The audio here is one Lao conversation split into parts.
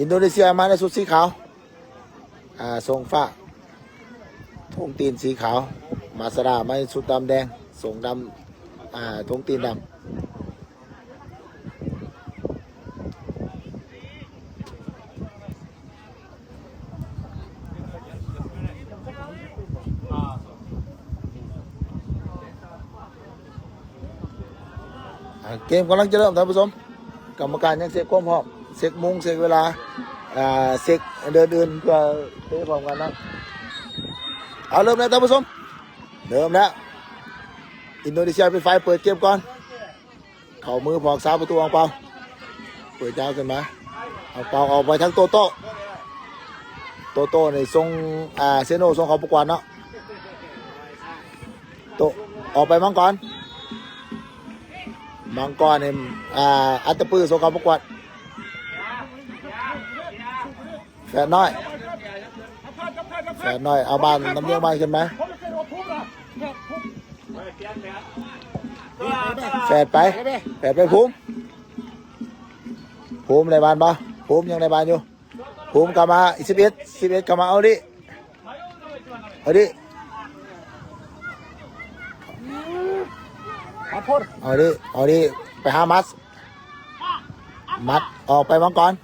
ອິນໂດເນເຊຍມາໃນຊຸດສີຂາວ ອ່າ ຊົງຟ້າ ຖົງຕີນສີຂາວ, ມາສະດາມາໃນຊຸດດຳແດງ ຊົງດຳ ອ່າ ຖົງຕີນດຳ. ອ່າ ເກມກຳລັງຈະເລີ່ມ ທ່ານຜູ້ຊົມ. ກຳມະການຍັງເຊັກຄວາມພ້ອມ ເຊັກໂມງ ເຊັກເວລາ ອ່າ ເຊັກເດີ່ນອື່ນ ເພື່ອເຕະພ້ອມກັນເນາະ. ເອົາ ເລີ່ມແລ້ວ ທ່ານຜູ້ຊົມ ເລີ່ມແລ້ວ. ອິນໂດເນເຊຍເປັນຝ່າຍເປີດເກມກ່ອນ. ເຂົ້າມືຜູ້ຮັກສາປະຕູ ອັງເປົາ ເປີດຍາວຂຶ້ນມາ ອັງເປົາອອກໄປທາງໂຕໂຕ້. ໂຕໂຕ້ນີ້ສົ່ງ ອ່າ ເຊໂນສົ່ງເຂົ້າປະກວດເນາະ. ໂຕ ອອກໄປມັງກອນ ມັງກອນນີ້ ອ່າ ອັດຕະປືສົ່ງເຂົ້າປະກວດ. ແຝດນ້ອຍ ແຝດນ້ອຍ ເອົາບານ ລຳລຽງບານຂຶ້ນມາ ແຝດໄປ ແຝດໄປພູມ ພູມໄດ້ບານບໍ່? ພູມຍັງໄດ້ບານຢູ່ ພູມກັບມາ ສິບເອັດ ສິບເອັດ ກັບມາ ເອົາດິ ເອົາດິ ເອົາດິ ເອົາດິ ໄປຫາມັດ ມັດອອກໄປມັງກອນ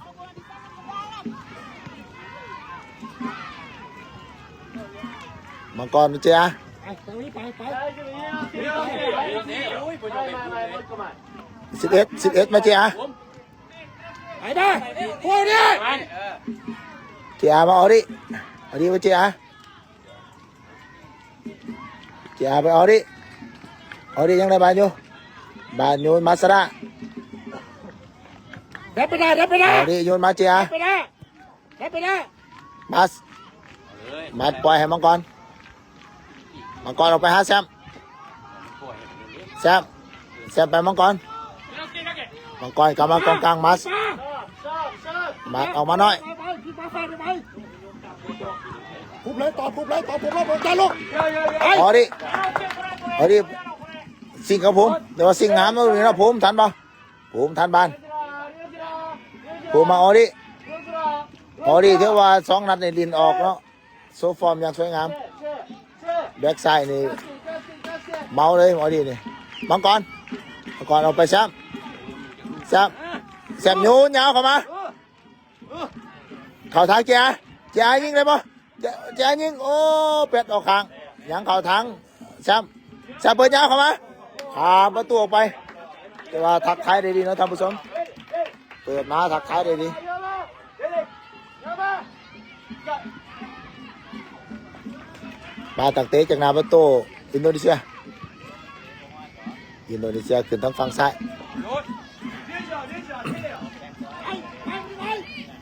ມັງກອນເຈອາ ໄປ ໄປ ໄປ ສິບເອັດ ສິບເອັດ ມາເຈອາ ໄປ ໄປ ໂອ້ຍ ເຈອາ ມາ ອອດິ ອອດິ ມາເຈອາ ເຈອາ ໄປ ອອດິ ອອດິ ຍັງໄດ້ບານຢູ່ ບານໂຍນມາສະດາ ໄດ້ໄປໄດ້ ໄດ້ໄປໄດ້ ອອດິ ໂຍນມາເຈອາ ໄດ້ໄປໄດ້ ໄດ້ໄປໄດ້ ມາສ ມາ ປ່ອຍໃຫ້ມັງກອນ ມັງກອນອອກໄປຫາແຊມ ແຊມ ແຊມໄປມັງກອນ ມັງກອນກັບມາກອງກາງ ມາສ ມາສອອກມາໜ້ອຍ ທຸບເລີຍ ຕອບ ທຸບເລີຍ ຕອບ ທຸບເລີຍ ເບິ່ງຕາລູກ ໄປ ອອດິ ອອດິ ຊິງກັບພູມ ແຕ່ວ່າຊິງງາມເນາະ ພູມ ທັນບໍ່? ພູມ ທັນບານ ພູມ ມາ ອອດິ ອອດິ ຖືວ່າສອງນັດນີ້ຫຼິ້ນອອກເນາະ ໂຊຟອມຢ່າງສວຍງາມ ແບັກຊ້າຍນີ້ເມົາເລີຍ ອອດິນີ້ ມັງກອນ ມັງກອນອອກໄປ ແຊມ ແຊມ ແຊມໂຍນຍາວເຂົ້າມາ ເຂົ້າທາງເຈອາ ເຈອາຍິງໄດ້ບໍ່? ເຈ ເຈອາຍິງ ໂອ້ ແປດອອກຂ້າງ ຍັງເຂົ້າທາງ ແຊມ ແຊມເປີດຍາວເຂົ້າມາ ຂ້າມປະຕູອອກໄປ ແຕ່ວ່າທັກທາຍໄດ້ດີເນາະທ່ານຜູ້ຊົມ ເປີດມາທັກທາຍໄດ້ດີ ມາຕັ້ງເຕະຈາກໜ້າປະຕູອິນໂດເນເຊຍ ອິນໂດເນເຊຍຂຶ້ນທາງຝັ່ງຊ້າຍ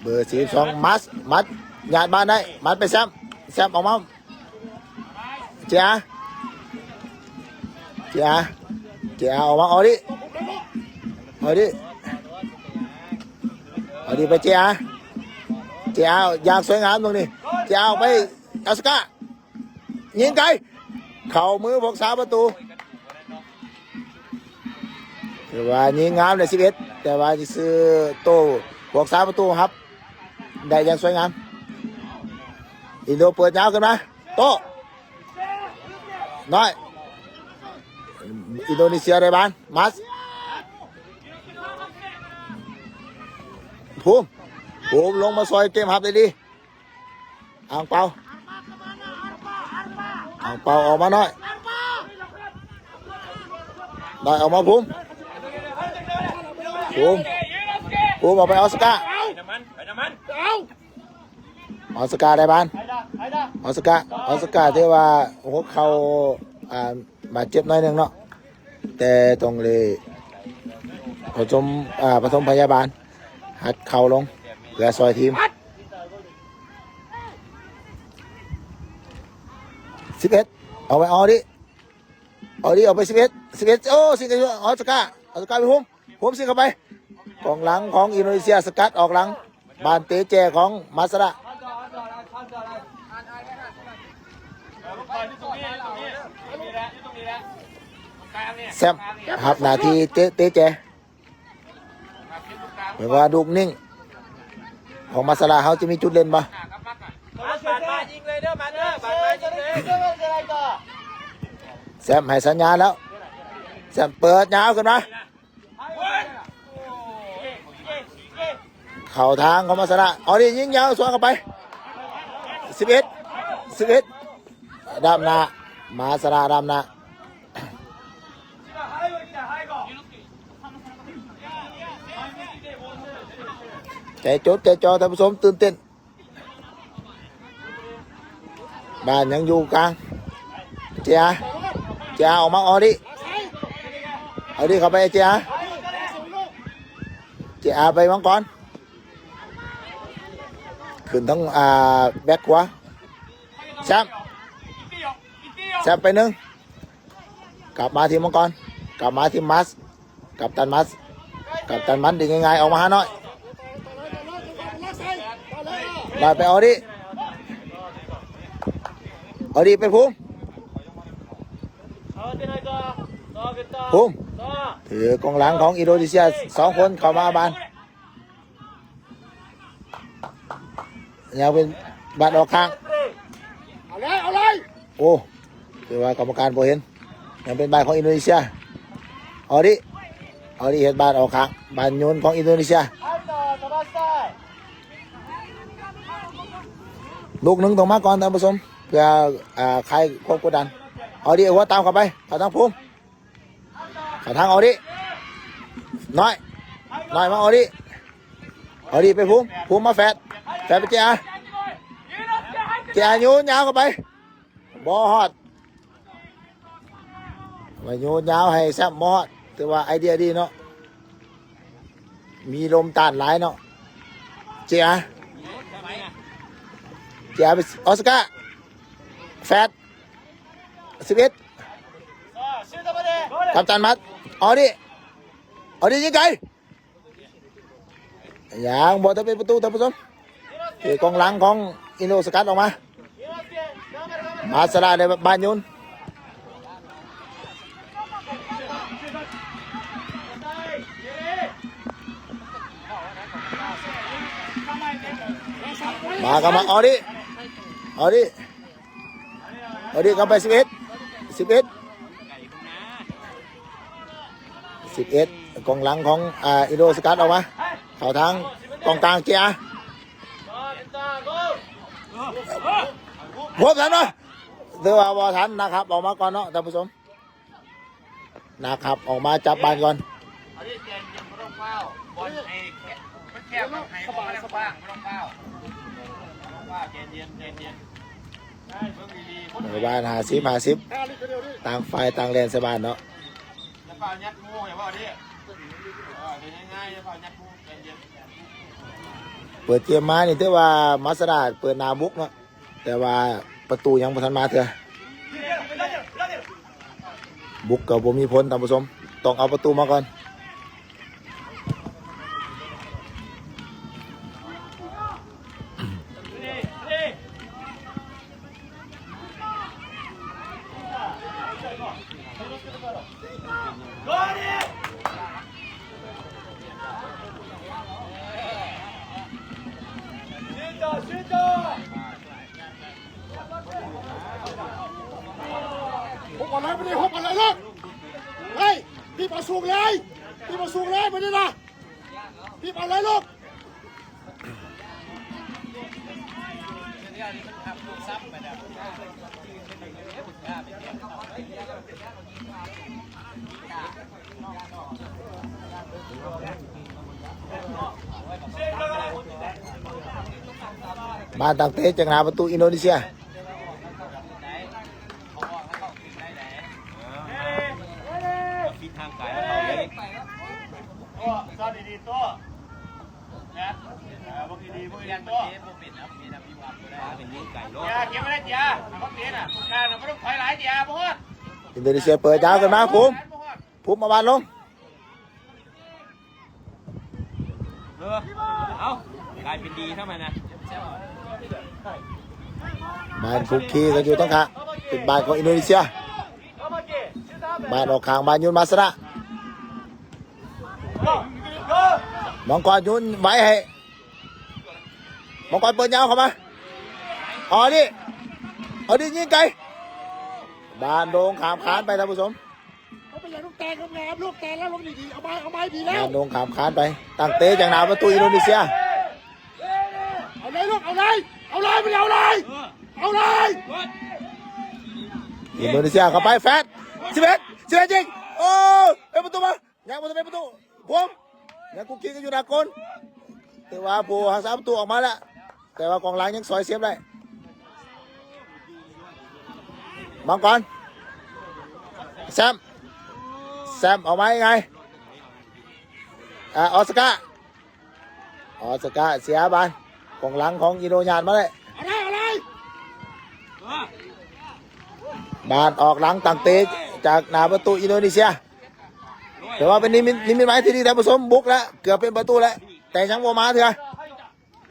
ເບີສີ່ສິບສອງ ມັດ ມັດ ຍາດບານໄດ້ ມັດໄປແຊມ ແຊມອອກມາ ເຈອາ ເຈອາ ເຈອາ ອອກມາ ອອດິ ອອດິ ອອດິ ໄປ ເຈອາ ເຈອາ ຢ່າງສວຍງາມຕົງນີ້ ເຈອາ ອອກໄປ ອາສະກາ ຍິງໄກ ເຂົ້າມືຜູ້ຮັກສາປະຕູ ຖືວ່າຍິງງາມເລີຍ ສິບເອັດ ແຕ່ວ່າຊື່ໂຕຜູ້ຮັກສາປະຕູຮັບໄດ້ຢ່າງສວຍງາມ ອິນໂດເປີດຍາວຂຶ້ນມາ ໂຕ ນ້ອຍ ອິນໂດເນເຊຍໄດ້ບານ ມາສ ພູມ ພູມລົງມາຊ່ອຍເກມຮັບໄດ້ດີ ອັງເປົາ ອັງເປົາອອກມາໜ້ອຍ ໄດ້ອອກມາພູມ ພູມ ພູມອອກໄປອອສກາ ອອສກາໄດ້ບານ ອອສກາ ອອສກາ ຖືວ່າຫົວເຂົ່າ ອ່າ ບາດເຈັບໜ້ອຍໜຶ່ງເນາະ ແຕ່ຕ້ອງໄດ້ປະຖົມ ອ່າ ປະຖົມພະຍາບານ ຫັດເຂົ່າລົງ ເພື່ອຊ່ອຍທີມ ສິບເອັດ ເອົາໄປ ອອດິ ອອດິ ເອົາໄປ ສິບເອັດ ສິບເອັດ ໂອ້ ຊິງກັບ ອອສກາ ອອສກາໄປ ໂຮມ ໂຮມຊິງເຂົ້າໄປ ກອງຫຼັງຂອງອິນໂດເນເຊຍສະກັດອອກຫຼັງ ບານເຕະແຈຂອງມາສະດາ ແຊມ ຮັບໜ້າທີ່ເຕະ ເຕະແຈ ແບບວ່າດຸກນິ່ງ ຂອງມາສະລາເຮົາຈະມີຈຸດເດັ່ນບໍ່? ບານ ບານ ບານຍິງເລີຍເດີ ບານເດີ ບານ ບານຍິງເລີຍ. ແຊມໃຫ້ສັນຍານແລ້ວ ແຊມເປີດຍາວຂຶ້ນມາ ເຂົ້າທາງຂອງມາສະລາ ອອດີ ຍິງຍາວສວນເຂົ້າໄປ ສິບເອັດ ສິບເອັດ ດຳໜ້າ ມາສະລາດຳໜ້າ. ໃຈຈົດໃຈຈໍທ່ານຜູ້ຊົມ ຕື່ນເຕັ້ນ. ບານຍັງຢູ່ກາງ ເຈອາ ເຈອາອອກມາ ອອດີ ອອດີເຂົ້າໄປ ເຈອາ ເຈອາໄປມັງກອນ ຂຶ້ນທາງ ອ່າ ແບັກຂວາ ແຊມ ແຊມໄປໜຶ່ງ ກັບມາທີ່ມັງກອນ ກັບມາທີ່ມາສ ກັບຕັນມາສ ກັບຕັນມັນ ດີງ່າຍໆ ອອກມາຫານ້ອຍ ນ້ອຍໄປອອດີ ອອດີໄປພູມ ພູມ ຖືກອງຫຼັງຂອງອິນໂດເນເຊຍ ສອງຄົນເຂົ້າມາບານ ຍັງເປັນບານອອກຂ້າງ ເອົາເລີຍ ເອົາເລີຍ ໂອ້ ຖືວ່າກຳມະການບໍ່ເຫັນ ຍັງເປັນບານຂອງອິນໂດເນເຊຍ ອອດີ ອອດີເຮັດບານອອກຂ້າງ ບານໂຍນຂອງອິນໂດເນເຊຍ ລູກໜຶ່ງຕ້ອງມາກ່ອນທ່ານຜູ້ຊົມ ເພື່ອ ອ່າ ຄາຍຄວາມກົດດັນ ອອດີ ຫົວຕາມເຂົ້າໄປ ເຂົ້າທາງພູມ ເຂົ້າທາງອອດີ ນ້ອຍ ນ້ອຍມາອອດີ ອອດີໄປພູມ ພູມມາແຟດ ແຟດໄປເຈອາ ເຈອາໂຍນຍາວເຂົ້າໄປ ບໍ່ຮອດ ມາໂຍນຍາວໃຫ້ແຊມ ບໍ່ຮອດ ຖືວ່າໄອເດຍດີເນາະ ມີລົມຕ້ານຫຼາຍເນາະ ເຈອາ ເຈອາໄປ ອອສກາ ແຟດ ສິບເອັດ ກັບຕັນມັດ ອອດີ ອອດີຍິງໄກ ຍັງບໍ່ທັນເປັນປະຕູທ່ານຜູ້ຊົມ ເຕະກອງຫຼັງຂອງອິນໂດສະກັດອອກມາ ມາສະລາໄດ້ບານໂຍນ ມາກັບມາ ອອດີ ອອດີ ອອດີເຂົ້າໄປ ສິບເອັດ ສິບເອັດ ສິບເອັດ ກອງຫຼັງຂອງ ອ່າ ອິນໂດສະກັດອອກມາ ເຂົ້າທາງກອງກາງ ເຈອາ ພົບທັນບໍ່? ຖືວ່າບໍ່ທັນນະຄັບ ອອກມາກ່ອນເນາະທ່ານຜູ້ຊົມ ນະຄັບ ອອກມາຈັບບານກ່ອນ ໃນບ້ານ ຫ້າສິບ ຫ້າສິບ ຕ່າງຝ່າຍຕ່າງແລ່ນໃສ່ບ້ານເນາະ ເປີດເກມມານີ້ຖືວ່າມາສະດາເປີດໜ້າບຸກເນາະ ແຕ່ວ່າປະຕູຍັງບໍ່ທັນມາເທື່ອ ບຸກກໍບໍ່ມີຜົນທ່ານຜູ້ຊົມ ຕ້ອງເອົາປະຕູມາກ່ອນ. ຮົບເອົາເລີຍ ບັດນີ້ຮົບເອົາເລີຍລູກ ເຮີ້ຍ ບີບເອົາສູງເລີຍ ບີບເອົາສູງເລີຍ ບັດນີ້ນະ ບີບເອົາເລີຍລູກ. ມາຕັ້ງເຕະຈາກໜ້າປະຕູອິນໂດເນເຊຍ ອິນໂດເນເຊຍເປີດຍາວຂຶ້ນມາ ພູມ ພູມເອົາບານລົງ ເອີ ເອົາ ກາຍເປັນດີເທົ່ານັ້ນນະ ບານຄຸກຄີກັນຢູ່ຕ້ອງຂາ ເປັນບານຂອງອິນໂດເນເຊຍ ບານອອກຂ້າງ ບານໂຍນມາຊະນະ ມັງກອນໂຍນໄວ້ໃຫ້ ມັງກອນເປີດຍາວເຂົ້າມາ ອອດິ ອອດິຍິງໄກ ບານໂດ່ງຂ້າມຄານໄປ ທ່ານຜູ້ຊົມ. ເຂົາໄປຢາກລູກແຕກງາມໆ ລູກແຕກແລ້ວລົງດີໆ ເອົາໄມ້ ເອົາໄມ້ດີແລ້ວ ບານໂດ່ງຂ້າມຄານໄປ ຕັ້ງເຕະຈາກໜ້າປະຕູອິນໂດເນເຊຍ. ເອົາເລີຍລູກ ເອົາເລີຍ ເອົາເລີຍ ໄປເອົາເລີຍ ເອົາເລີຍ. ອິນໂດເນເຊຍເຂົ້າໄປ ແຟດ ສິບເອັດ ສິບເອັດຍິງ ໂອ້ ເປັນປະຕູມາ ຍັງບໍ່ທັນເປັນປະຕູ ພູມ ຍັງຄຸກຄີກັນຢູ່ໜ້າໂກນ ແຕ່ວ່າຜູ້ຮັກສາປະຕູອອກມາແລ້ວ ແຕ່ວ່າກອງຫຼັງຍັງຊ່ອຍເຊບໄດ້. ມັງກອນ ແຊມ ແຊມອອກມາຍັງໄງ ອາ ອອສກາ ອອສກາເສຍບານ ກອງຫຼັງຂອງອິນໂດຍາດມາໄດ້ ບານອອກຫຼັງຕັ້ງເຕະຈາກໜ້າປະຕູອິນໂດເນເຊຍ ແຕ່ວ່າເປັນນິມິດ ນິມິດໝາຍທີ່ດີ ທ່ານຜູ້ຊົມ ບຸກແລ້ວ ເກືອບເປັນປະຕູແລ້ວ ແຕ່ຍັງບໍ່ມາເທື່ອ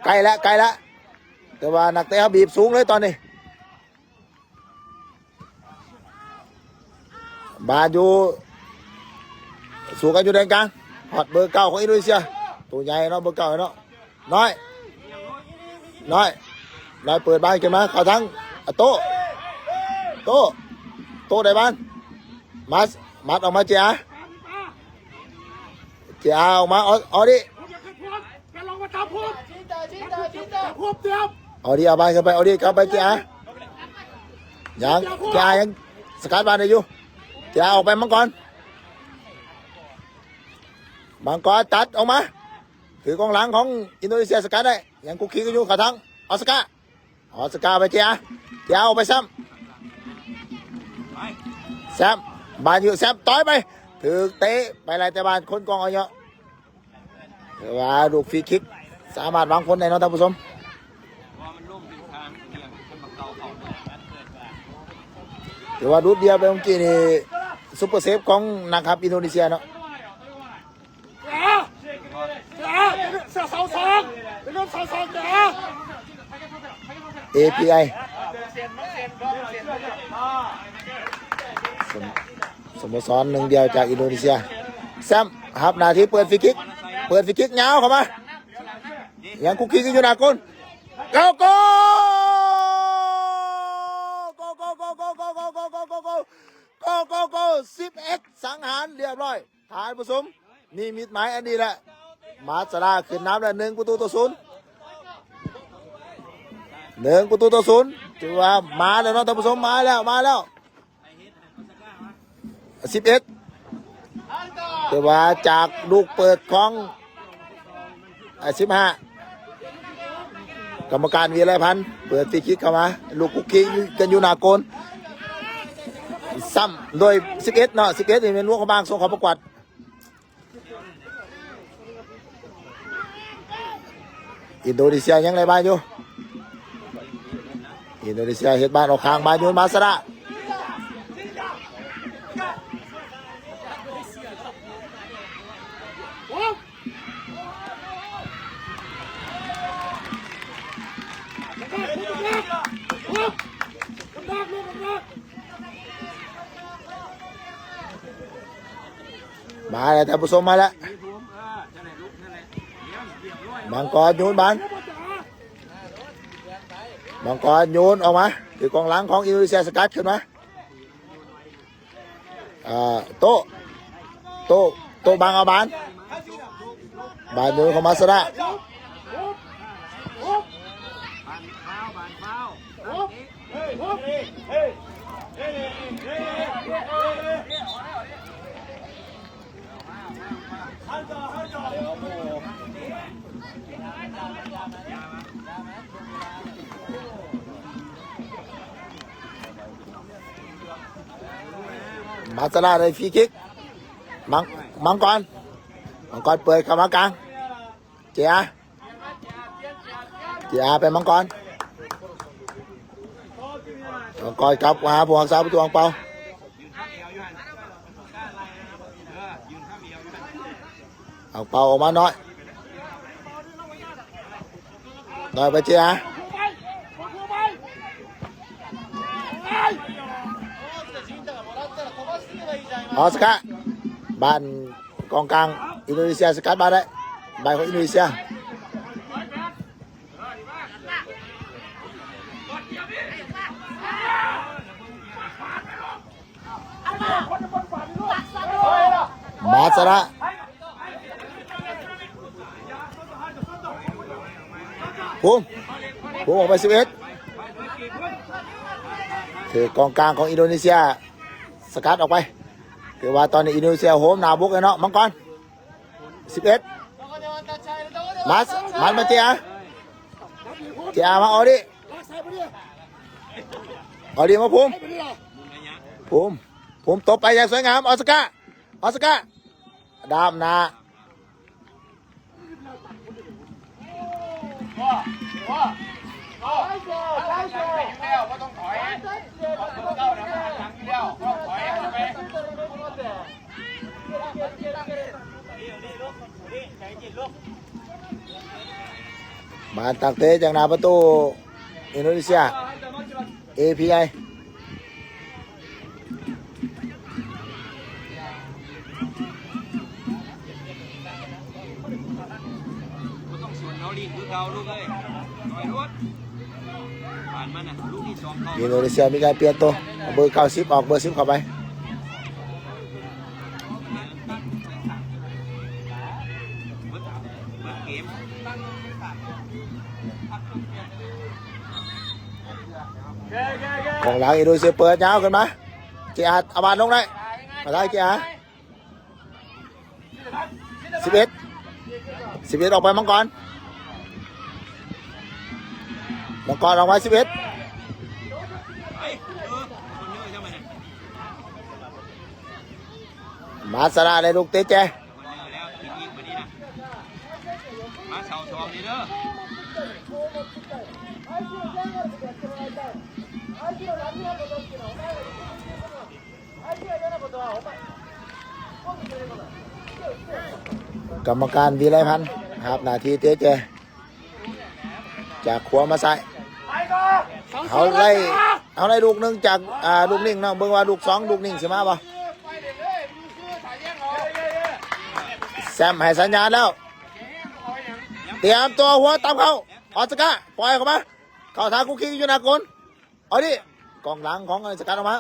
ໃກ້ແລ້ວ ໃກ້ແລ້ວ ແຕ່ວ່ານັກເຕະເຮົາບີບສູງເລີຍຕອນນີ້. ບານຢູ່ ສູ້ກັນຢູ່ແດນກາງ ຮອດເບີເກົ້າຂອງອິນໂດເນເຊຍ ໂຕໃຫຍ່ເນາະ ເບີເກົ້າເນາະ ນ້ອຍ ນ້ອຍ ນ້ອຍເປີດບານຂຶ້ນມາ ເຂົ້າທາງ ອາ ໂຕ້ ໂຕ້ ໂຕ້ໄດ້ບານ ມາ ໝັດອອກມາ ເຈອາ ເຈອາອອກມາ ອອ ອອດິ ອອດິເອົາບານຂຶ້ນໄປ ອອດິກັບໄປ ເຈອາ ຍັງ ເຈອາຍັງສະກັດບານໄດ້ຢູ່ ເຈອາອອກໄປ ມັງກອນ ມັງກອນຕັດອອກມາ ຖືກອງຫຼັງຂອງອິນໂດເນເຊຍສະກັດໄດ້ ຍັງຄຸກຄີກັນຢູ່ ເຂົ້າທາງ ອອສກາ ອອສກາໄປ ເຈອາ ເຈອາອອກໄປ ແຊມ ແຊມ ບານຢູ່ ແຊມ ຕ່ອຍໄປ ຖືກເຕະໄປໄລ່ ແຕ່ບານຄົນກອງເອົາເຍາະ ຖືວ່າລູກຟຣີຄິກສາມາດຫວັງຜົນໄດ້ເນາະ ທ່ານຜູ້ຊົມ ຖືວ່າດູດດ່ຽວໄປເມື່ອກີ້ນີ້ ຊຸບເປີເຊບຂອງນັກຮັບອິນໂດເນເຊຍເນາະ. ເສາສອງ ເສາສອງ ເສາສອງ ເອພີໄອ ສະ ສະໂມສອນໜຶ່ງດຽວຈາກອິນໂດເນເຊຍ ແຊມຮັບໜ້າທີ່ເປີດຟຣີຄິກ ເປີດຟຣີຄິກຍາວເຂົ້າມາ ຍັງຄຸກຄີກັນຢູ່ໜ້າໂກນ ເຂົ້າໂກ ໂກ ໂກ ໂກ ສິບເອັດ ສັງຫານລຽບຮ້ອຍ. ທ່ານຜູ້ຊົມ ນິມິດໝາຍອັນດີແຫຼະ ມາສະລາຂຶ້ນນຳແລ້ວ ໜຶ່ງປະຕູຕໍ່ສູນ ໜຶ່ງປະຕູຕໍ່ສູນ ຖືວ່າມາແລ້ວເນາະ ທ່ານຜູ້ຊົມ ມາແລ້ວ ມາແລ້ວ ສິບເອັດ ແຕ່ວ່າຈາກລູກເປີດຂອງ ອາ ສິບຫ້າ ກຳມະການວິໄລພັນ ເປີດຟຣີຄິກເຂົ້າມາ ລູກຄຸກຄີກັນຢູ່ໜ້າໂກນ ຊ້ຳໂດຍ ສິບເອັດ ເນາະ ສິບເອັດ ນີ້ແມ່ນຫົວຂະບາງ ສົ່ງເຂົ້າປະກວດ ອິນໂດເນເຊຍຍັງໄດ້ບານຢູ່ ອິນໂດເນເຊຍເຮັດບານອອກຂ້າງ ບານໂຍນມາສະດາ ມາແລ້ວ ທ່ານຜູ້ຊົມ ມາແລ້ວ ມັງກອນໂຍນບານ ມັງກອນໂຍນອອກມາ ຖືກອງຫຼັງຂອງອິນໂດເນເຊຍສະກັດຂຶ້ນມາ ອາ ໂຕ ໂຕ ໂຕບັງເອົາບານ ບານໂຍນເຂົ້າມາສະດາ ມາສະລາໄດ້ຟຣີຄິກ ມັງ ມັງກອນ ມັງກອນເປີດເຂົ້າມາກາງ ເຈອາ ເຈອາໄປມັງກອນ ມັງກອນກັບມາຫາຜູ້ຮັກສາປະຕູ ອັງເປົາ ອັງເປົາອອກມາໜ້ອຍ ໜ້ອຍໄປເຈອາ ອອສກາ ບານກອງກາງອິນໂດເນເຊຍສະກັດບານໄດ້ ບານຂອງອິນໂດເນເຊຍ ສະລະ ພູມ ພູມອອກໄປສິບເອັດ ຖືກອງກາງຂອງອິນໂດເນເຊຍສະກັດອອກໄປ. ຖືວ່າຕອນນີ້ອິນໂດເນເຊຍໂຮມໜ້າບຸກແລ້ວເນາະ. ມັງກອນ ສິບເອັດ ມາ ມາ ມາເຈອາ ເຈອາ ມາ ອອດີ ອອດີ ມາ ພູມ ພູມ ພູມ ຕົບໄປຢ່າງສວຍງາມ ອອສກາ ອອສກາ ດາມໜ້າ ບານຕັກເຕະຈາກໜ້າປະຕູອິນໂດເນເຊຍ ເອພີໄອ ບໍ່ຕ້ອງສວນເຂົາຫຼິ້ນຄືເກົ່າລູກເອີຍ ໜ້ອຍໂລດ ບານມັນນະ ລູກນີ້ສອງເຂົ້າ ອິນໂດເນເຊຍມີການປ່ຽນໂຕ ເບີເກົ້າສິບອອກເບີສິບເຂົ້າໄປ. ກອງຫຼັງອິນໂດເນເຊຍເປີດຍາວຂຶ້ນມາ ເຈອາ ເອົາບານລົງໄດ້ ມາໄດ້ ເຈອາ ສິບເອັດ ສິບເອັດ ອອກໄປ ມັງກອນ ມັງກອນອອກໄປ ສິບເອັດ ມາສະລະ ໄດ້ລູກເຕະແຈ ມາເສົາສອງນີ້ເດີ ກຳມະການ ວິໄລພັນ ຮັບໜ້າທີ່ເຕະແຈ ຈາກຂວາມາຊ້າຍ ເຮົາໄດ້ ເຮົາໄດ້ລູກໜຶ່ງຈາກ ອ່າ ລູກນີ້ເນາະ ເບິ່ງວ່າລູກສອງ ລູກນີ້ຊິມາບໍ່? ແຊມໃຫ້ສັນຍານແລ້ວ ຕຽມຕົວຫົວຕຳເຂົ້າ ອອສກາ ປ່ອຍເຂົ້າມາ ເຂົ້າທາງຄຸກຄິກຢູ່ໜ້າກົນ ເອົາດິ ກອງຫຼັງຂອງສະກັດອອກມາ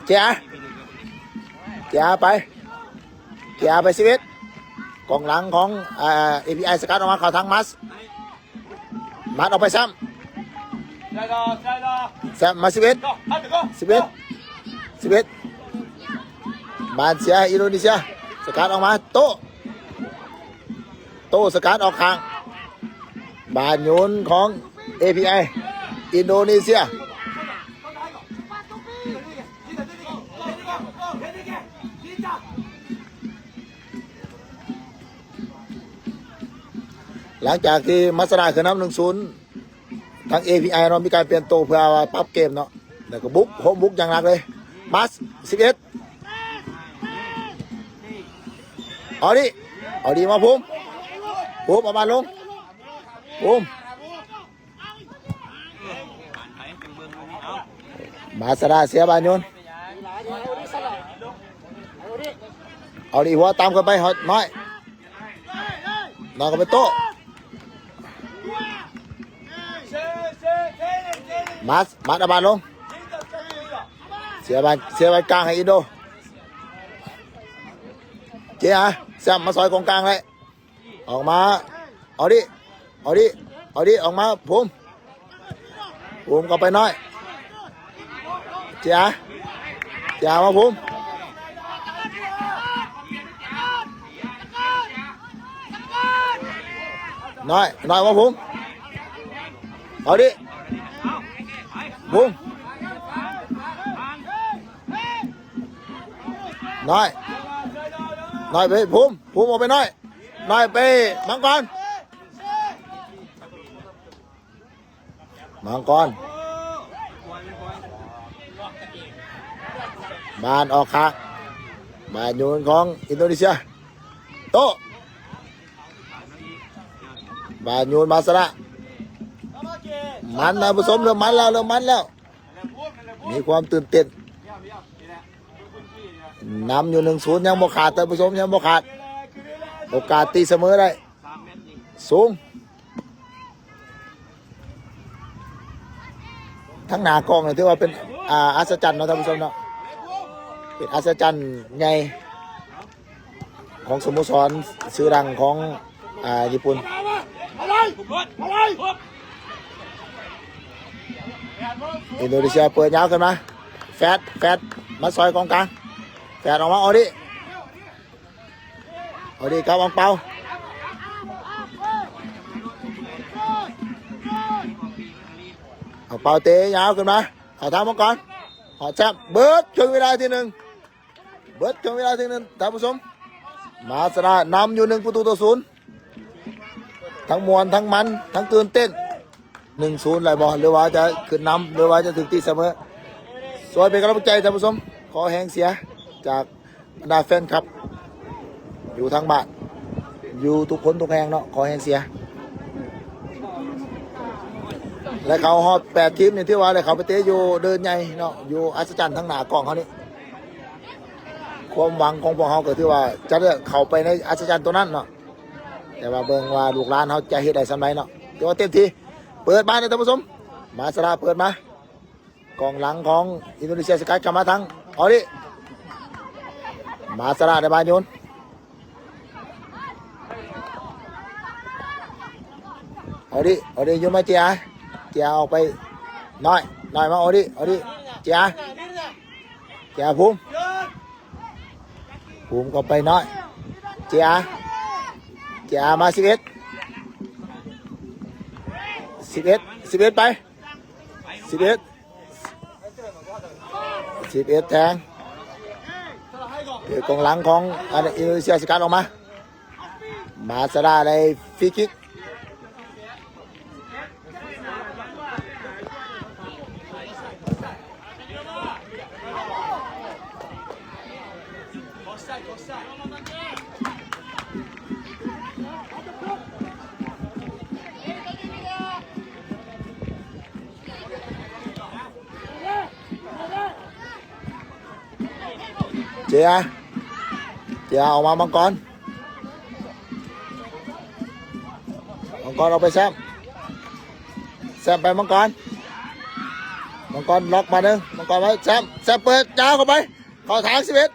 ເຈອາ ເຈອາໄປ ເຈອາໄປ ສິບເອັດ ກອງຫຼັງຂອງ ເອີ ເອພີໄອ ສະກັດອອກມາເຂົ້າທາງ ມາສ ມາດອອກໄປ ແຊມ ແຊມມາ ສິບເອັດ ສິບເອັດ ສິບເອັດ ບານເສຍ ອິນໂດເນເຊຍ ສະກັດອອກມາ ໂຕ ໂຕສະກັດອອກຂ້າງ ບານໂຍນຂອງ ເອພີໄອ ອິນໂດເນເຊຍ. ຫຼັງຈາກທີ່ມາສະດາຂຶ້ນນຳ ໜຶ່ງສູນ ທາງ ເອພີໄອ ເນາະ ມີການປ່ຽນໂຕເພື່ອວ່າປັບເກມເນາະ ແລ້ວກໍບຸກ ໂຮມບຸກຢ່າງໜັກເລີຍ ມາສ ສິບເອັດ ອອດີ ອອດີມາ ພູມ ພູມ ເອົາບານລົງ ພູມ ມາສະດາເສຍບານໂຍນ ອອດີຫົວຕາມເຂົ້າໄປ ນ້ອຍ ນ້ອຍເຂົ້າໄປໂຕ້ ມາສ ມາສ ເອົາບານລົງ ເສຍບານ ເສຍບານກາງໃຫ້ອິນໂດ ເຈຫາ ແຊມມາຊອຍກອງກາງໄດ້ ອອກມາ ອອດີ ອອດີ ອອດີ ອອກມາ ພູມ ພູມເຂົ້າໄປ ນ້ອຍ ເຈຫາ ເຈຫາ ມາ ພູມ ນ້ອຍ ນ້ອຍ ມາ ພູມ ອອດີ ພູມ ນ້ອຍ ນ້ອຍ ໄປ ພູມ ພູມ ອອກໄປ ນ້ອຍ ນ້ອຍ ໄປ ມັງກອນ ມັງກອນ ບານອອກຂ້າງ ບານໂຍນຂອງອິນໂດເນເຊຍ ໂຕ້ ບານໂຍນມາຊະນະ ມັນ ທ່ານຜູ້ຊົມ ເລີ່ມມັນແລ້ວ ເລີ່ມມັນແລ້ວ ມີຄວາມຕື່ນເຕັ້ນ ນຳຢູ່ ໜຶ່ງສູນ ຍັງບໍ່ຂາດ ທ່ານຜູ້ຊົມ ຍັງບໍ່ຂາດ ໂອກາດຕີສະເໝີໄດ້ສູງ ທັງໜ້າກ້ອງນີ້ຖືວ່າເປັນ ອ່າ ອັດສະຈັນເນາະ ທ່ານຜູ້ຊົມເນາະ ເປັນອັດສະຈັນໃຫຍ່ຂອງສະໂມສອນຊື່ດັງຂອງ ອ່າ ຍີ່ປຸ່ນ. ອິນໂດເນເຊຍເປີດຍາວຂຶ້ນມາ ແຟດ ແຟດ ມາຊ່ອຍກອງກາງ ແຟດອອກມາ ອອດິ ອອດິກັບອັງເປົາ ອັງເປົາເຕະຍາວຂຶ້ນມາ ເຂົ້າທາງມັງກອນ ຮອດແຊມ ເບິດເຄິ່ງເວລາທີໜຶ່ງ ເບິດເຄິ່ງເວລາທີໜຶ່ງ ທ່ານຜູ້ຊົມ ມາຊະນະນຳຢູ່ໜຶ່ງປະຕູຕໍ່ສູນ ທັງມ່ວນທັງມັນທັງຕື່ນເຕັ້ນ ໜຶ່ງສູນໄດ້ບໍ່ ຫຼືວ່າຈະຂຶ້ນນຳ ຫຼືວ່າຈະຖືກຕີສະເໝີ? ຊ່ວຍເປັນກຳລັງໃຈທ່ານຜູ້ຊົມ ຂໍແຮງເຊຍຈາກ ບັນດາແຟນຄລັບຢູ່ທາງບ້ານ ຢູ່ທຸກຄົນທຸກແຫ່ງເນາະ ຂໍແຮງເຊຍ ແລະ ເຂົ້າຮອບແປດທີມນີ້ ຖືວ່າໄດ້ເຂົ້າໄປເຕະຢູ່ເດີ່ນໃຫຍ່ເນາະ ຢູ່ອັດສະຈັນທາງໜ້າກ້ອງເຮົານີ້ ຄວາມຫວັງຂອງພວກເຮົາກໍຖືວ່າຈະໄດ້ເຂົ້າໄປໃນອັດສະຈັນຕົວນັ້ນເນາະ ແຕ່ວ່າເບິ່ງວ່າລູກຫຼານເຮົາຈະເຮັດໄດ້ສ່ຳໃດເນາະ ແຕ່ວ່າເຕັມທີ່ ເປີດມາເລີຍທ່ານຜູ້ຊົມ ມາຊະນະເປີດມາ ກອງຫຼັງຂອງອິນໂດເນເຊຍສະກັດເຂົ້າມາທາງ ອອດິ ມາຊາລາໄດ້ບານໂຍນ ອອດິ ອອດິ ໂຍນມາເຈອາ ເຈອາອອກໄປ ນ້ອຍ ນ້ອຍມາ ອອດິ ອອດິ ເຈອາ ເຈອາ ພູມ ພູມເຂົ້າໄປ ນ້ອຍ ເຈອາ ເຈອາ ມາ ສິບເອັດ ສິບເອັດ ສິບເອັດ ໄປ ສິບເອັດ ສິບເອັດ ແທງ ເອີ ກອງຫຼັງຂອງອັນອິນໂດເນເຊຍສະກັດອອກມາ ມາຊາດາໄດ້ຟຣີຄິກ. ເຈຍາ ເຈຍາ ອອກມາ ມັງກອນ ມັງກອນ ອອກໄປ ແຊມ ແຊມ ໄປ ມັງກອນ ມັງກອນ ລັອກມາໜຶ່ງ ມັງກອນ ໄວ້ ແຊມ ແຊມ ເປີດຍາວເຂົ້າໄປ ເຂົ້າທາງ ສິບເອັດ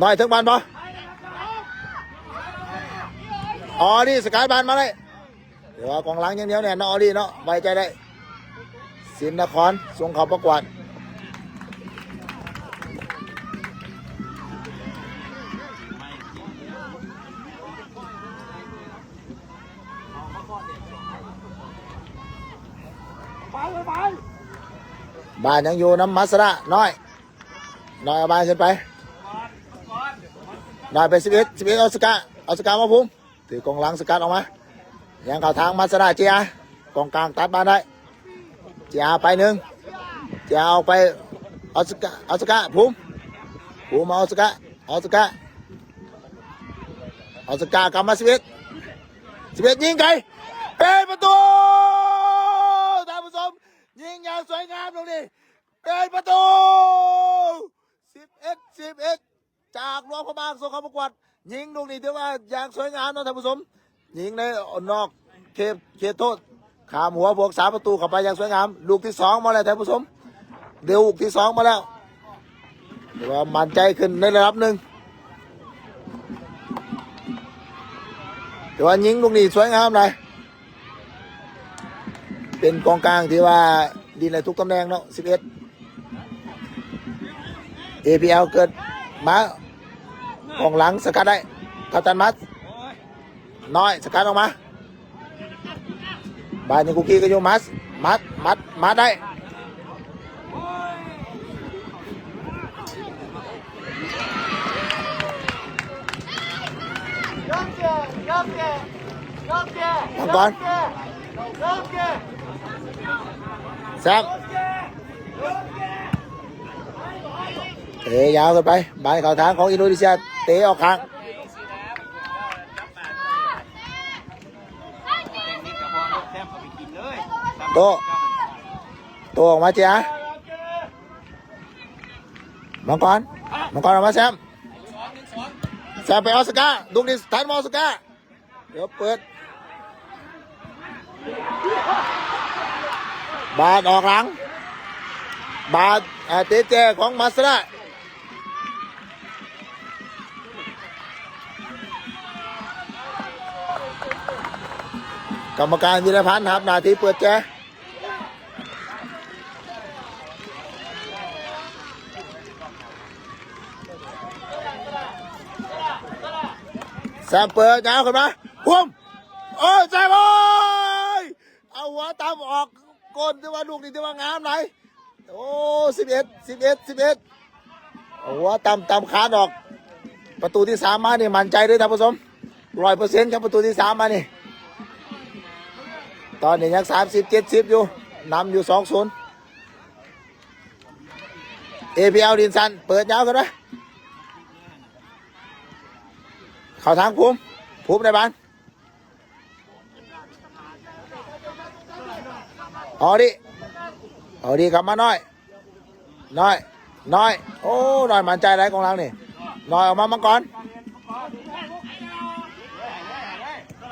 ນ້ອຍ ເຖິງບານບໍ່? ອໍ ນີ້ ສະກາຍບານມາໄດ້ ແຕ່ວ່າກອງຫຼັງຍັງໜຽວແໜ້ນເນາະ ອໍ ນີ້ເນາະ ໄວ້ໃຈໄດ້ ສິນນະຄອນ ສົ່ງເຂົ້າປະກວດ ບານຍັງຢູ່ນຳ ມາສະລະ ນ້ອຍ ນ້ອຍເອົາບານຂຶ້ນໄປ ນ້ອຍໄປ ສິບເອັດ ສິບເອັດ ອອສກາ ອອສກາມາ ພູມ ຖືກອງຫຼັງສະກັດອອກມາ ຍັງເຂົ້າທາງ ມາສະລະ ເຈຍາ ກອງກາງຕັດບານໄດ້ ເຈຍາ ໄປໜຶ່ງ ເຈຍາ ອອກໄປ ອອສກາ ອອສກາ ພູມ ພູມມາ ອອສກາ ອອສກາ ອອສກາ ກັບມາ ສິບເອັດ ສິບເອັດ ຍິງໄກ ເປັນປະຕູ ທ່ານຜູ້ຊົມ ຍິງຢ່າງສວຍງາມ ລູກນີ້ ເປັນປະຕູ ສິບເອັດ ສິບເອັດ ຈາກຫຼວງພະບາງ ສົ່ງເຂົ້າປະກວດ ຍິງລູກນີ້ຖືວ່າຢ່າງສວຍງາມເນາະທ່ານຜູ້ຊົມ ຍິງໃນນອກເຂດ ເຂດໂທດ ຂ້າມຫົວພວກສາມປະຕູເຂົ້າໄປຢ່າງສວຍງາມ ລູກທີສອງມາແລ້ວທ່ານຜູ້ຊົມ ເດວລູກທີສອງມາແລ້ວ ຖືວ່າໝັ້ນໃຈຂຶ້ນໃນລະດັບໜຶ່ງ ແຕ່ວ່າຍິງລູກນີ້ສວຍງາມຫຼາຍ ເປັນກອງກາງທີ່ວ່າຫຼິ້ນໄດ້ທຸກຕຳແໜ່ງເນາະ ສິບເອັດ ເອພີແອລ ເກີດມາ ກອງຫຼັງສະກັດໄດ້ ກັບຕັນ ມາສ ນ້ອຍ ສະກັດອອກມາ ບານນີ້ ຄຸກກີ້ ກໍຢູ່ ມາສ ມາສ ມາສ ມາສ ໄດ້ ມັງກອນ ແຊມ ເຕະຍາວຂຶ້ນໄປ ບານເຂົ້າທາງຂອງອິນໂດເນເຊຍ ເຕະອອກຂ້າງ ໂຕ ໂຕອອກມາ ເຈຍາ ມັງກອນ ມັງກອນອອກມາ ແຊມ ແຊມ ໄປ ອອສກາ ລູກນີ້ ທັນບໍ່ ອອສກາ ດຽວເປີດ ບານອອກຫຼັງ ບາດ ອາ ເຕະແຈຂອງມາຊະນະ ກຳມະການວິລະພັນຮັບໜ້າທີ່ເປີດແຈ ແຊມເປີດຍາວຂຶ້ນມາ ໂອ້ຍ ແຊມ ໂອ້ຍ ເອົາຫົວຕຳອອກກົ້ນ ຖືວ່າລູກນີ້ຖືວ່າງາມຫຼາຍ ໂອ້ ສິບເອັດ ສິບເອັດ ສິບເອັດ ເອົາຫົວຕຳ ຕຳຄານອອກ ປະຕູທີສາມມານີ້ໝັ້ນໃຈເດ້ທ່ານຜູ້ຊົມ ຮ້ອຍເປີເຊັນ ກັບປະຕູທີສາມມານີ້ ຕອນນີ້ຍັງສາມສິບ ເຈັດສິບຢູ່ ນຳຢູ່ ສອງສູນ ເອພີແອລ ດິນສັນ ເປີດຍາວຂຶ້ນມາ ເຂົ້າທາງພູມ ພູມໄດ້ບານ ອອກດີ ອອກດີ ກັບມາໜ້ອຍ ໜ້ອຍ ໜ້ອຍ ໂອ້ ໜ້ອຍໝັ້ນໃຈຫຼາຍກອງຫຼັງນີ້ ໜ້ອຍອອກມາ ມັງກອນ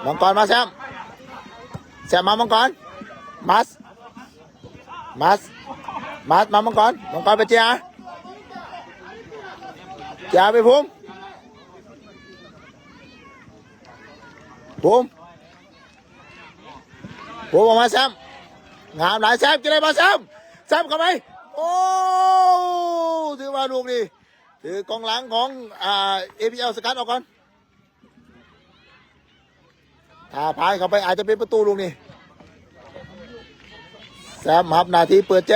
ມັງກອນມາແຊມ ແຊມມາ ມັງກອນ ມາສ ມາສ ມາສ ມາ ມັງກອນ ມັງກອນໄປເຈອາ ເຈອາໄປພູມ ບູມ ບູມອອກມາແຊມ ງາມຫຼາຍແຊມ ກິນໄດ້ບໍ່ແຊມ ແຊມເຂົ້າໄປ ໂອ້ ຖືວ່າລູກນີ້ ຖືກອງຫຼັງຂອງ ອາ ເອພີແອລ ສະກັດອອກກ່ອນ ຖ້າຜ່ານເຂົ້າໄປອາດຈະເປັນປະຕູລູກນີ້ ແຊມຮັບໜ້າທີ່ເປີດແຈ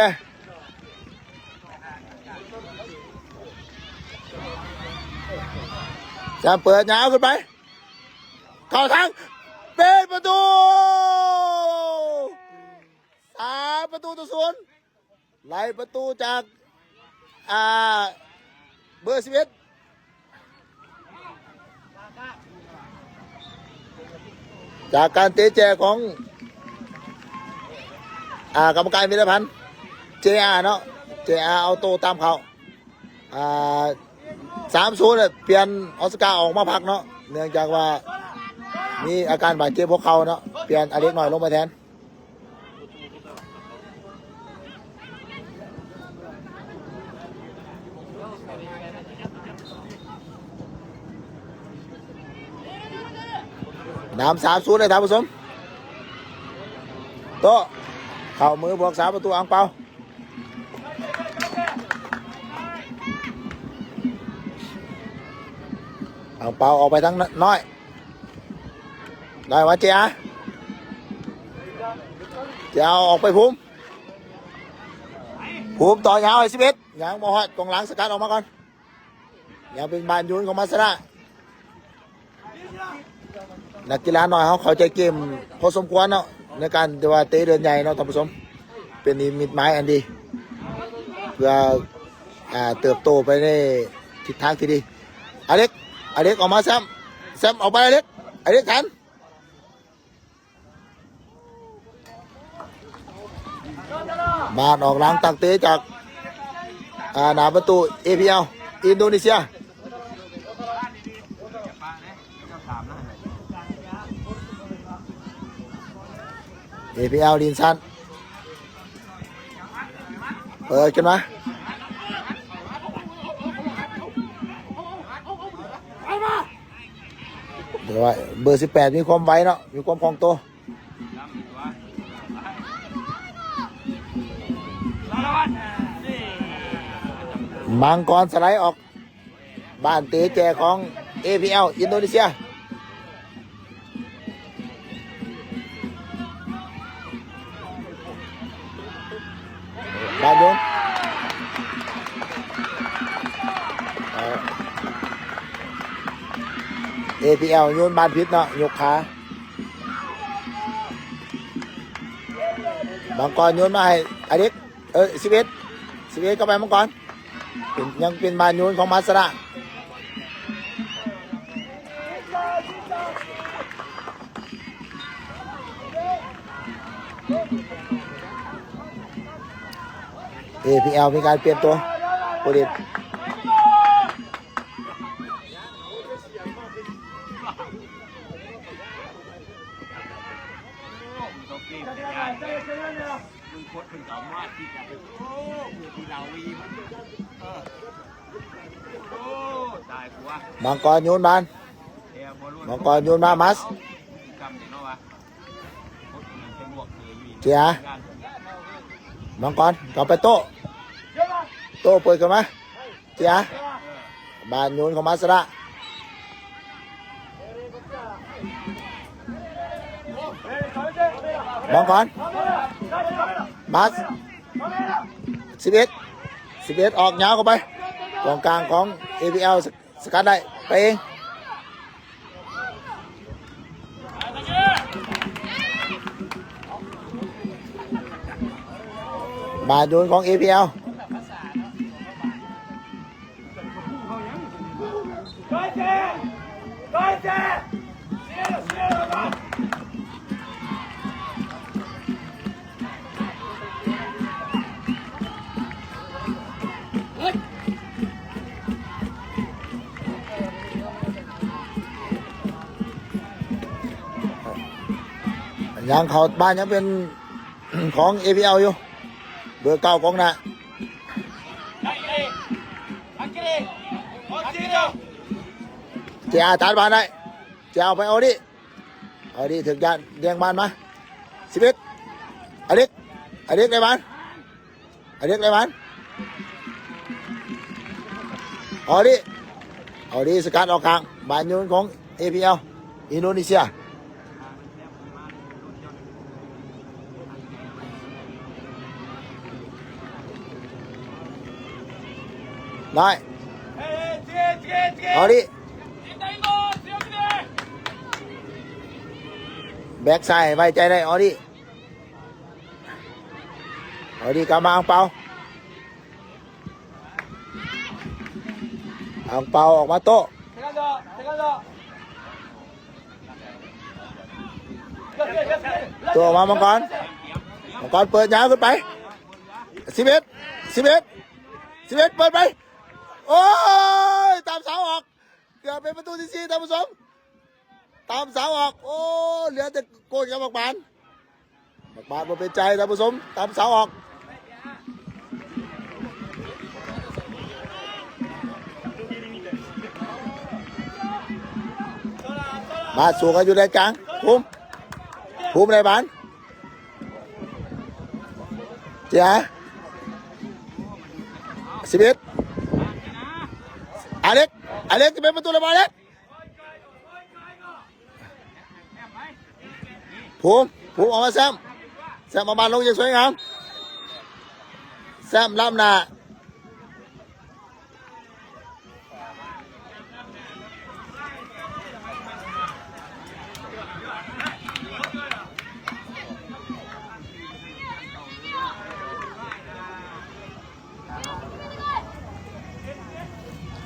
ແຊມເປີດຍາວຂຶ້ນໄປ ເຂົ້າທາງ ເປັນປະຕູ ສາມປະຕູຕໍ່ສູນ ໄລ່ປະຕູຈາກ ອ່າ ເບີສິບເອັດ ຈາກການເຕະແຈຂອງ ອ່າ ກຳມະການວິລະພັນ ເຈອາ ເນາະ ເຈອາ ເອົາໂຕ້ຕາມເຂົ້າ ອ່າ ສາມສູນ ແລ້ວປ່ຽນອອສກາອອກມາພັກເນາະ ເນື່ອງຈາກວ່າມີອາການບາດເຈັບຫົວເຂົ່າເນາະ ປ່ຽນອາເລັກນ້ອຍລົງມາແທນ. ນຳ ສາມສູນ ເລີຍທ່ານຜູ້ຊົມ ໂຕະ ເຂົ້າມືຜູ້ຮັກສາປະຕູ ອັງເປົາ ອັງເປົາອອກໄປທາງນ້ອຍ ໄດ້ມາເຈອາ ເຈອາອອກໄປພູມ ພູມຕໍ່ຍາວໃຫ້ສິບເອັດ ຍັງບໍ່ຮອດ ກອງຫຼັງສະກັດອອກມາກ່ອນ ຍັງເປັນບານໂຍນຂອງມາຊະນະ ນັກກິລານ້ອຍເຮົາເຂົ້າໃຈເກມພໍສົມຄວນເນາະ ໃນການທີ່ວ່າເຕະເດີນໃຫຍ່ເນາະທ່ານຜູ້ຊົມ ເປັນນິມິດໝາຍອັນດີ ເພື່ອ ອ່າ ເຕີບໂຕໄປໃນທິດທາງທີ່ດີ ອາເລັກ ອາເລັກອອກມາ ແຊມ ແຊມອອກໄປ ອາເລັກ ອາເລັກທັນ ບານອອກຫຼັງ ຕັ້ງເຕະຈາກ ອ່າ ໜ້າປະຕູ ເອພີແອລ ອິນໂດເນເຊຍ ເອພີແອລ ດິນຊັນ ເປີດຂຶ້ນມາ ແຕ່ວ່າເບີສິບແປດ ມີຄວາມໄວເນາະ ມີຄວາມຄ່ອງໂຕ ມັງກອນສະໄລອອກ ບານເຕະແຈຂອງ ເອພີແອລ ອິນໂດເນເຊຍ ບານໂຍນ ເອີ ເອພີແອລ ໂຍນບານຜິດເນາະ ຍົກຂາ ມັງກອນໂຍນມາໃຫ້ອາເລັກ ເອີ ສິບເອັດ ສິບເອັດ ເຂົ້າໄປ ມັງກອນ ເປັນ ຍັງເປັນບານໂຍນຂອງມາຊະນະ ເອພີແອລ ມີການປ່ຽນຕົວ ຜູ້ຫຼິ້ນ ຕົວ ມັງກອນໂຍນບານ ແຕ່ບໍ່ລຸ້ນ ມັງກອນໂຍນມາ ມັດ ເຈ້ຍ ມັງກອນ ກັບໄປໂຕ້ ໂຕ້ເປີດຂຶ້ນມາ ເຈ້ຍ ບານໂຍນເຂົ້າມາຊະນະ ມັງກອນ ມາ ສິບເອັດ ສິບເອັດ ອອກຍາວເຂົ້າໄປ ກອງກາງຂອງ ເອ ພີ ແອລ ສະກັດໄດ້ ໄປເອງ ບານໂຍນຂອງ ເອ ພີ ແອລ ຍັງເຂົ້າບ້ານ ຍັງເປັນຂອງ ເອ ພີ ແອລ ຢູ່ ເບີເກົ້າ ກອງໜ້າ ເຈອາ ຕັດບານໄດ້ ເຈອາ ເອົາໄປ ອອດີ້ ອອດີ້ ຖືກຍາດ ລຽງບານມາ ສິບເອັດ ອາເລັກ ອາເລັກ ໄດ້ບານ ອາເລັກ ໄດ້ບານ ອອດີ້ ອອດີ້ ສະກັດອອກຂ້າງ ບານໂຍນຂອງ ເອ ພີ ແອລ ອິນໂດເນເຊຍ ໄດ້ ອອດີ້ ແບັກຊ້າຍໄວ້ໃຈໄດ້ ອອດີ້ ອອດີ້ ກັບມາ ອັງເປົາ ອັງເປົາອອກມາໂຕ້ ໂຕ້ອອກມາ ມັງກອນ ມັງກອນເປີດຍາວຂຶ້ນໄປ ສິບເອັດ ສິບເອັດ ສິບເອັດ ເປີດໄປ ໂອ້ຍ ຕາມເສົາອອກ ເກືອບເປັນປະຕູທີສີ່ ທ່ານຜູ້ຊົມ ຕາມເສົາອອກ ໂອ້ ເຫຼືອແຕ່ໂກນກັບບັກບານ ບັກບານບໍ່ເປັນໃຈ ທ່ານຜູ້ຊົມ ຕາມເສົາອອກ ບານສວນກັນຢູ່ແດນກາງ ພູມ ພູມໄດ້ບານ ເຈຍາ ສິບເອັດ ອາເລັກ ອາເລັກ ຈະເປັນປະຕູ ແລ້ວ ອາເລັກ ພູມ ພູມ ອອກມາ ແຊມ ແຊມ ເອົາບານລົງຢ່າງສວຍງາມ ແຊມ ລ້ຳໜ້າ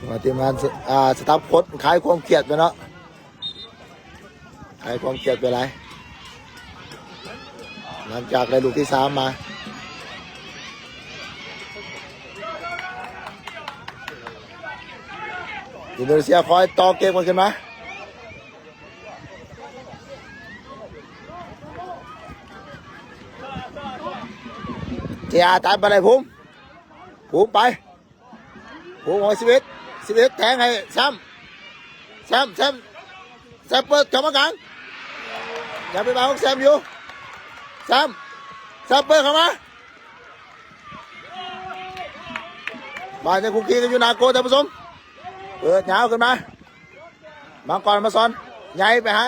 ວ່າທີມງານ ສ- ອ່າ ສະຕາຟໂຄດຄາຍຄວາມຄຽດໄປເນາະ ຄາຍຄວາມຄຽດໄປຫຼາຍ ຫຼັງຈາກໄດ້ລູກທີສາມມາ ອິນໂດເນເຊຍຄອຍຕໍ່ເກມກັນຂຶ້ນມາ ເຈອາ ຕັດມາໄດ້ ພູມ ພູມໄປ ພູມ ສິບເອັດ ສິບເອັດ ແທງໃຫ້ແຊມ ແຊມ ແຊມ ແຊມເປີດເຂົ້າມາກາງ ຍັງເປັນບານຂອງແຊມຢູ່ ແຊມ ແຊມເປີດເຂົ້າມາ ບານຍັງຄຸກຄີກັນຢູ່ໜ້າໂກ ທ່ານຜູ້ຊົມ ເປີດຍາວຂຶ້ນມາ ມາກ່ອນ ມາສອນ ໃຫຍ່ໄປຫາ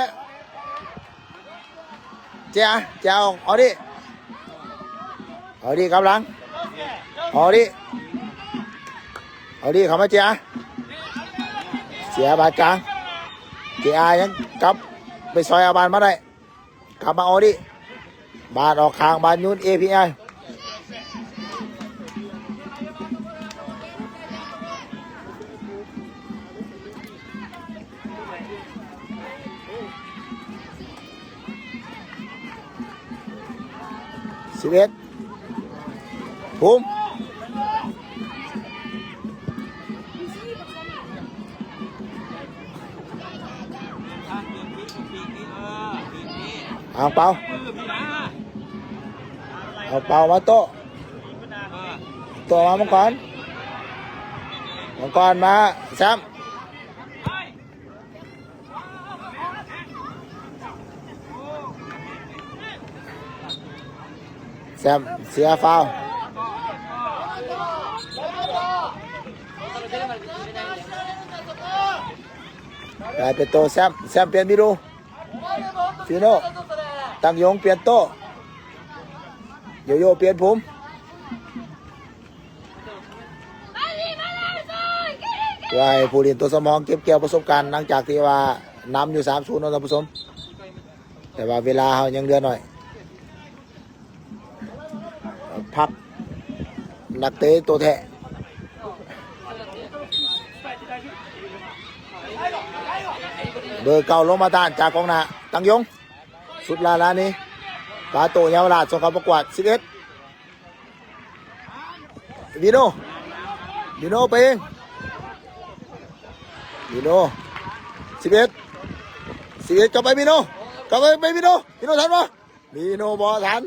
ເຈຍາ ເຈຍາ ອອກ ອອດີ້ ອອດີ້ ກັບຫຼັງ ອອດີ້ ອອດີ້ ເຂົ້າມາ ເຈຍາ ເສຍບານກາງ ເຈຍາ ຍັງກັບໄປຊອຍເອົາບານມາໄດ້ ກັບມາ ອອດີ້ ບານອອກຂ້າງ ບານໂຍນ ເອ ພີ ແອລ ສິບເອັດ ພູມ ອ່າງເປົາ ເອົາເປົາມາໂຕ້ ໂຕ້ມາມັງກອນ ມັງກອນມາແຊມ ແຊມເສຍຟາວ ກາຍເປັນໂຕແຊມ ແຊມປ່ຽນມິໂລ ຟີໂນ ຕັ້ງຍົງປ່ຽນໂຕ ໂຢໂຢປ່ຽນພູມ ເພື່ອໃຫ້ຜູ້ຫຼິ້ນຕົວສຳຮອງເກັບກ່ຽວປະສົບການ ຫຼັງຈາກທີ່ວ່ານຳຢູ່ສາມສູນເນາະທ່ານຜູ້ຊົມ ແຕ່ວ່າເວລາເຮົາຍັງເຫຼືອໜ້ອຍ ພັກນັກເຕະໂຕແທ້ ເບີເກົ້າລົງມາຕ້ານຈາກກອງໜ້າ ຕັ້ງຍົງ ສຸດລາລານີ ປາໂຕເຍົາວະລາດ ສົ່ງເຂົ້າປະກວດ ສິບເອັດ ວິໂນ ວິໂນໄປເອງ ວິໂນ ສິບເອັດ ສິບເອັດ ກັບໄປ ວິໂນ ກັບໄປ ໄປ ວິໂນ ວິໂນທັນບໍ່? ມີໂน ບໍ່ທັນ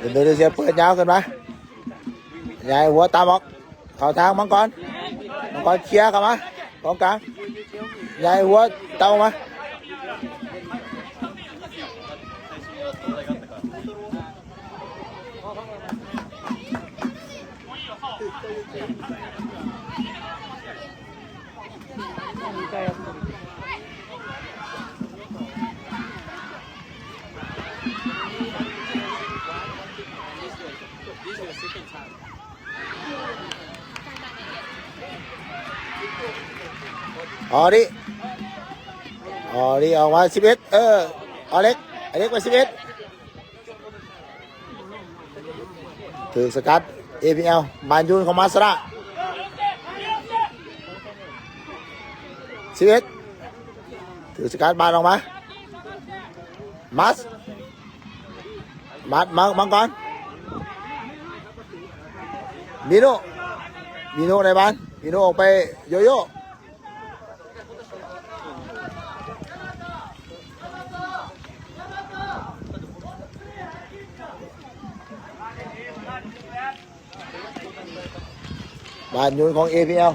ອິນໂດເນເຊຍເປີດຍາວຂຶ້ນມາ ຍ້າຍຫົວຕາມອອກ ເຂົ້າທາງມັງກອນ ມັງກອນເຄຍເຂົ້າມາ ກອງກາງ ຍ້າຍຫົວຕາມອອກມາ ອອດິ ອອດິ ອອກມາ ສິບເອັດ ເອີ ອາເລັກ ອາເລັກໄປ ສິບເອັດ ຖືກສະກັດ ເອພີແອລ ບານຢູນຂອງມາສະລະ ສິບເອັດ ຖືກສະກັດ ບານອອກມາ ມາສ ມາສ ມາ ມັງກອນ ມີໂນ ມີໂນໄດ້ບານ ມີໂນອອກໄປ ໂຢໂຢ ບານໂຍນຂອງເອພີແອລ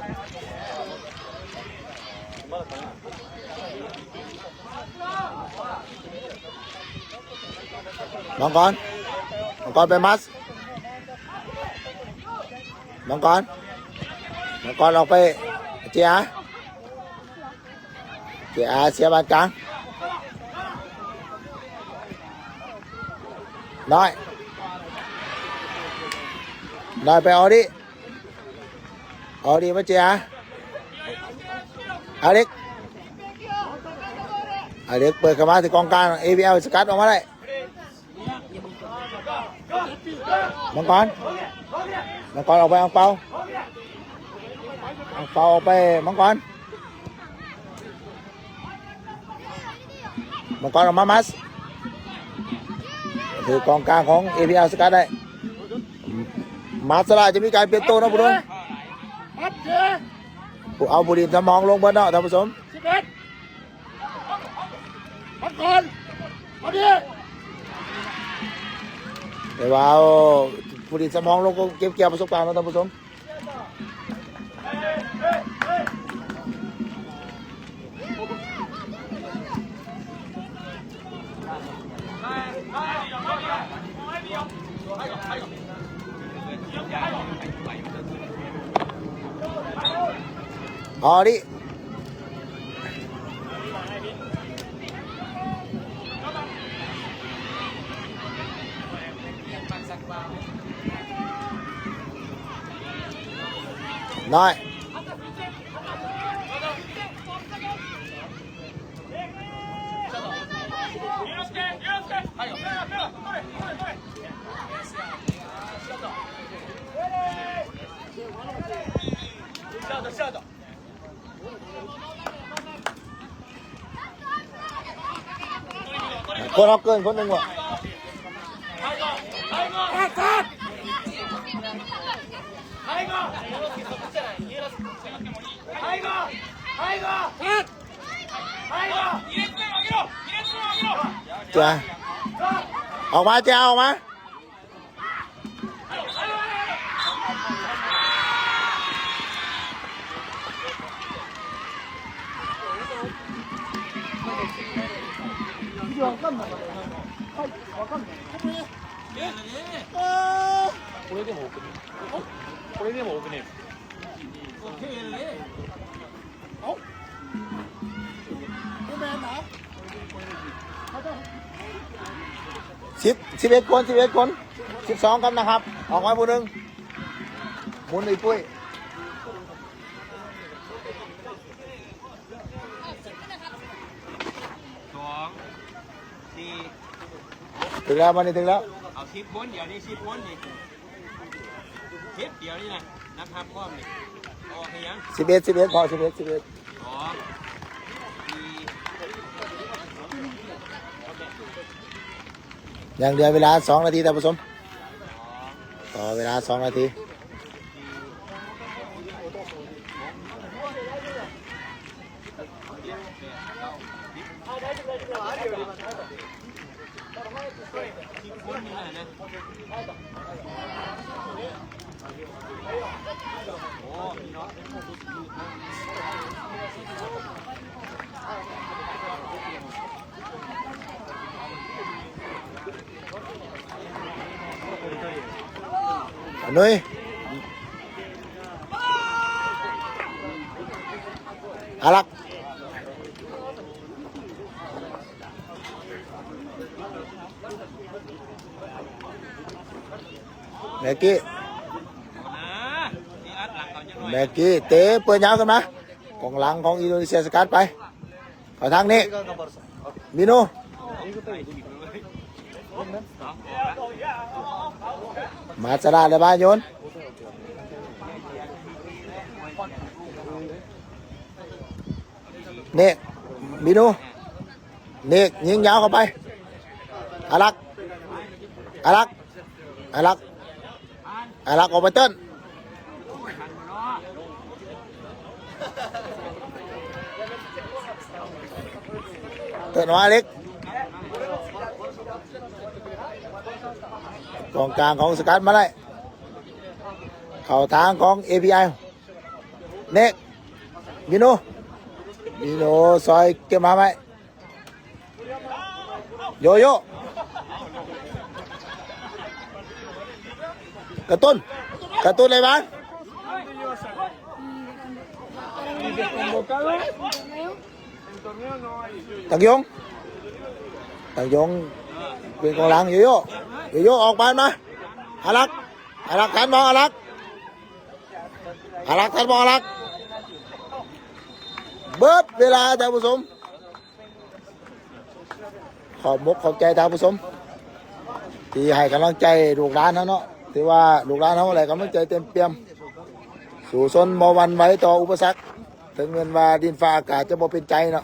ມັງກອນ ມັງກອນໄປມາສ ມັງກອນ ມັງກອນອອກໄປເຈອາ ເຈອາເສຍບານກາງ ນ້ອຍ ນ້ອຍໄປອອດິ ອອດິມາເຈອາ ອາເລັກ ອາເລັກເປີດເຂົ້າມາທີ່ກອງກາງ ເອພີແອລ ສະກັດອອກມາໄດ້ ມັງກອນ ມັງກອນອອກໄປອັງເປົາ ອັງເປົາອອກໄປມັງກອນ ມັງກອນອອກມາ ມາສ ຖືກອງກາງຂອງເອພີແອລສະກັດໄດ້ ມາສສະລາຈະມີການປ່ຽນໂຕເນາະ ຜູ້ໂດນ ຜູ້ເອົາຜູ້ຫຼິ້ນສຳຮອງລົງເບິດເນາະທ່ານຜູ້ຊົມ ສິບເອັດ ມັງກອນ ມາດີ ແຕ່ວ່າເອົາຜູ້ຫຼິ້ນສຳຮອງລົງກໍເກັບກ່ຽວປະສົບການເນາະທ່ານຜູ້ຊົມ. ອໍດິ ນ້ອຍ. ຄົນເຮົາເກີນຄົນໜຶ່ງວ່າ ເຈົ້າ ອອກມາ ເຈົ້າ ອອກມາ. これでも奥に。これでも奥に。ສິບ ສິບເອັດຄົນ ສິບເອັດຄົນ ສິບສອງກັບນະຄັບ ອອກມາຜູ້ໜຶ່ງ ໝູນອີກປຸ້ຍ ສອງ ສີ່ ເຖິງແລ້ວ ມານີ້ເຖິງແລ້ວ ເອົາສິບຄົນ ດຽວນີ້ສິບຄົນນີ້ ເຮັດດຽວນີ້ນະ ນັບຮັບພ້ອມນີ້ ອອກໃຫ້ຍັງ ສິບເອັດ ສິບເອັດ ພໍ ສິບເອັດ ສິບເອັດ ສອງ ສີ່ ຍັງເຫຼືອເວລາສອງນາທີ ທ່ານຜູ້ຊົມ ຕໍ່ເວລາສອງນາທີ. ອານຸຍ ອາລັກ ແມັກກີ້ ແມັກກີ້ ເຕະເປີດຍາວຂຶ້ນມາ ກອງຫຼັງຂອງອິນໂດເນເຊຍສະກັດໄປ ເຂົ້າທາງນີ້ ມິໂນ ມາຊາລາ ແລະ ບາໂຍນ ເນກ ມິໂນ ເນກ ຍິງຍາວເຂົ້າໄປ ອາລັກ ອາລັກ ອາລັກ ອາລັກ ອອກໄປເຕີນ ເຕີນອອກມາເລັກ ກອງກາງຂອງສະກັດມາໄດ້ ເຂົ້າທາງຂອງເອພີໄອ ເນກ ມິໂນ ມິໂນ ຊອຍເກັບມາໄວ້ ໂຢໂຢ ກະຕຸ້ນ ກະຕຸ້ນໄດ້ບານ ຕັງຢົງ ຕັງຢົງ ເປັນກອງຫຼັງ ໂຢໂຢ ໂຢໂຢ ອອກບານມາ ອາລັກ ອາລັກ ທັນບໍ່ ອາລັກ ອາລັກ ທັນບໍ່ ອາລັກ ເບິດເວລາ ທ່ານຜູ້ຊົມ. ຂອບອົກຂອບໃຈທ່ານຜູ້ຊົມ ທີ່ໃຫ້ກຳລັງໃຈລູກຫຼານເຮົາເນາະ ຖືວ່າລູກຫຼານເຮົາໄດ້ກຳລັງໃຈເຕັມປ່ຽມ ສູ້ຊົນບໍ່ຫວັ່ນໄຫວຕໍ່ອຸປະສັກ ເຖິງແມ່ນວ່າດິນຟ້າອາກາດຈະບໍ່ເປັນໃຈເນາະ.